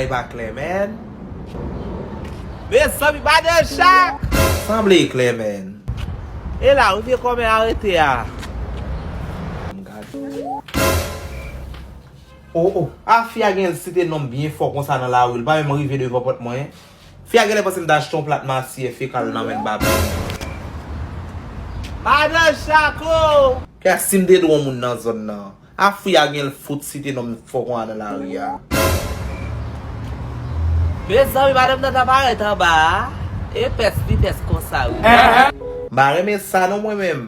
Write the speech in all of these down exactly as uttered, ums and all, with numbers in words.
E pa klè, man. Mezanmi, madan Jak! Sanble e klè, man. E la, ou vye kòmè arete a. M gade. Oh, oh. A, fi a gen site non m byen fò konsa nan lari. L pa menm rive devan pòt mwen. Fi a genlè panse m t achte yon plat masyè fekal nan men l ba m. Madan Jako! Kè si m te dwe yon moun nan zòn nan. A, fi a gen l fout site non m fò konsa nan lari a. Mezanmi, madanm nan ta parèt anba a. E pès vitès konsa, wi. M pa renmen sa non mwen menm.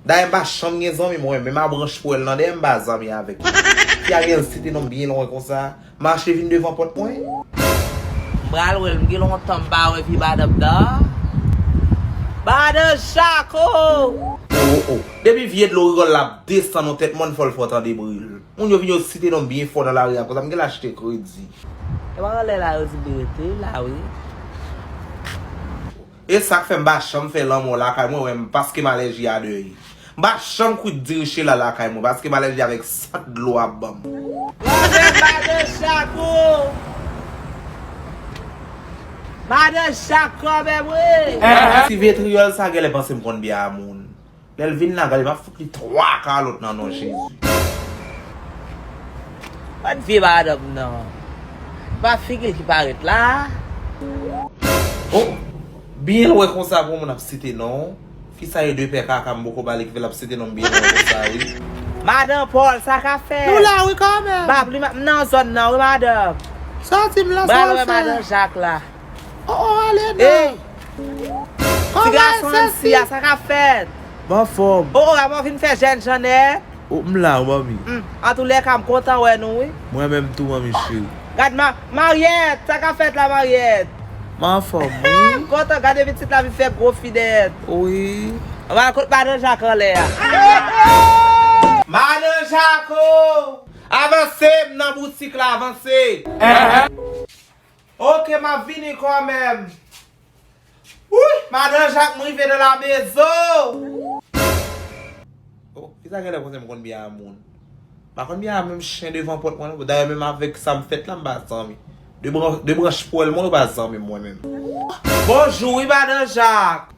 Dayè, m pa janm gen zanmi mwen, menm a branch pwèl nan dèyè m pa zanmi avèk li. Fi a gen site non m byen lwen konsa, mache vin devan pòt mwen. M pral wè l, m gen lontan m pa wè vye madanm nan. Madan Jako! Oh, oh. Depi vye dlo rigòl la ap desann nan tèt mwen, fò l fò tande bri l. Moun yo vin yo site non m byen fò nan lari a konsa, m genlè achte kredi. E pa anlè la yo di m rete la, wi. E sa k fè m pa janm fè lanmò lakay mwen, wè m, paske m alèji a dèyè. M pa janm kwit diri chela lakay mwen, paske m alèji avèk sant dlo ap ban m. Madan Jako! Madan Jak kanmenm, wi! Ti vetriyòl sa genlè panse m konn byen a moun. Lè l vin la, gade, m ap fout li twa kalòt nan non Jezi. Bann vye madanm nan. Pa figi l ki parèt la. Oh, byen lwen konsa pou moun ap site non. Fi sa e de pè kaka m poko ba li ki fè l ap site non m byen lwen konsa, wi. Madan Pòl, sa k ap fèt? Nou la, wi, kanmenm. M ap li, m nan zòn nan, wi, madanm. Sòti m la, sa w ap fè? Madan Jak la. Oh, oh, ale non. Ey! Ti gason M C a, sa k ap fèt? M anfòm. Oh, oh, avan w vin fè jèn jan nèt. Oh, m la, wi, manmi. Hmm, antoulèka, m kontan wè nou, wi. Mwen menm tou, manmi cheri. Gad ma-, Maryèt, sa k ap fèt la, Maryèt? M anfòm, wi. M kontan gade pitit la vin fè gwo fi nèt. Wi. Anba kot madan Jak anlè a. Madan Jako! Avanse, m nan boutik la, avanse. Ok, m ap vini kanmenm. Wi, madan Jak, m rive nan la mezon. Oh, kisa genlè konsa m konn byen a moun? M pa konn byen a menm chen devan pòt mwen non. Dayè menm avèk sa m fèt la, m pa zanmi. De bran-, de branch pwèl mwen, yo pa zanmi mwen menm. Bonjou, wi, madan Jak.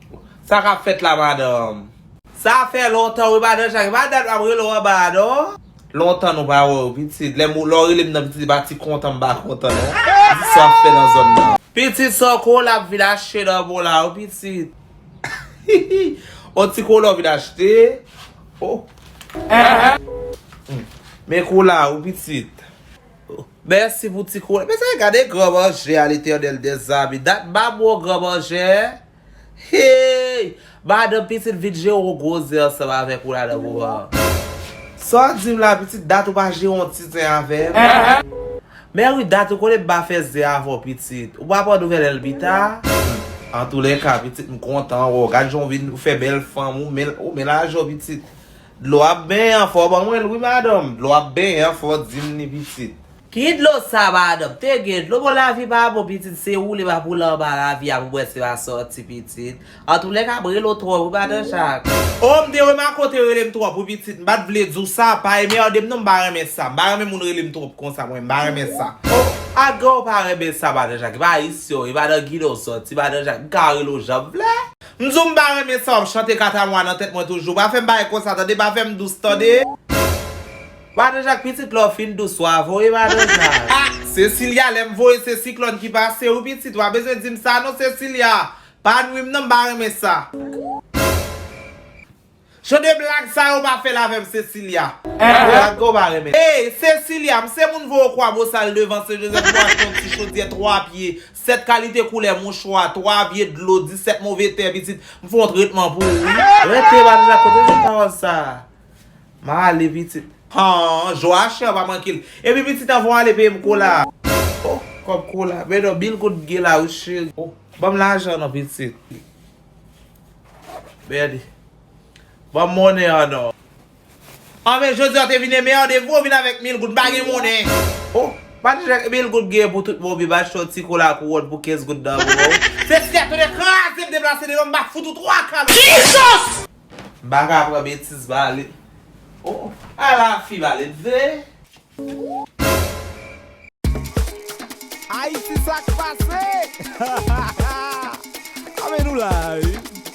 Sa k ap fèt la, madanm? Sa fè lontan, wi, madan Jak. E pa dat m ap rele w anba a, non? Lontan nou pa wè w, pitit. Lè m, lè w rele m nan, pitit, e pa ti kontan m pa kontan, non. Di sa w ap fè nan zòn nan. Pitit, sa w kola ap vin achte nan mwen la, wi, pitit. On ti kola w vin achte. Oh. Hmm. Men kola, wi, pitit. Mèsi pou ti kola. Mesye, gade gran manjè a, Letènèl dèzame. Dat m pa bwè yon gran manjè. Hey! Madanm, pitit vin jere yon gwo zen ansanm avèk ou ladan moman an. Sa w di m la, pitit, dat ou pa jere yon ti zen avè m? Men wi, dat ou konnen m pa fè zen avè w, pitit. Ou pa pran nouvèl Elmita? Antoulèka, pitit, m kontan wè w. Gad jan w vin, ou fè bèl fanm, ou men, ou men lajan w, pitit. Dlo ap benyen an, fò w ban mwen l wi, madanm. Dlo ap benyen an, fò w di m li, pitit. Ki dlo sa, madanm? Te gen dlo, bon, lavi pa bon, pitit, se woule m ap woule anba lavi a pou m wè si m a sòti, pitit. Antoulèka, m rele w twòp wi, madan Jak. O, m te remake w te rele m twòp wi, pitit. M pa t vle di w sa, pa emède m non, m pa renmen sa. M pa renmen moun rele m twòp konsa, mwen, m pa renmen sa. O, ak gran w pa renmen sa, madan Jak. E pa isi, e pa nan ginen w sòti, madan Jak. M ka rele w jan m vle. M di w m pa renmen sa, w ap chante katamwa nan tèt mwen toujou. Pa fè m bagay konsa, tande, pa fè m dous, tande. Madan Jak, pitit, lè w fin dous, w a voye, madan Jak. Ah, Cecilia, lè m voye, se siklòn ki pase wi, pitit. W a bezwen di m sa non, Cecilia. Pa nwi m non, m pa renmen sa. Jan de blag sa yo pa fè l avè m, Cecilia. Blag ou pa renmen. Ey, Cecilia, m se moun voye w Kwabosal devan Sen Jozèf pou achte yon ti chodyè twa pye, sèt kalite koulè mouchwa, twa vye dlo, disèt move tè, pitit. M fè yon tretman pou ou wi. Rete, madan Jak, kote w jwenn pawòl sa? M ale, pitit. Han, Joachim pa manke l. Epi pitit, anvan w ale peye m kola. O, kòb kola. Men non, mil goud gen la wi, cheri. O, ban m lajan non, pitit. Mèdi. Ban m monnen an non. Anben, jodi a w te vin enmède vre, w vin avèk mil goud, m pa gen monnen. O, pa t jwenn mil goud gen pou tout mobil, m achte yon ti kola kouwòn pou kenz goud nan men w. Se sèten kraze m deplase devan m, m pa fout ou twa kalòt. Jesus! M pa ka pran betiz, m ale. O, ala fi m ale, m veye. Ayiti, sa k pase? Amè nou la, wi.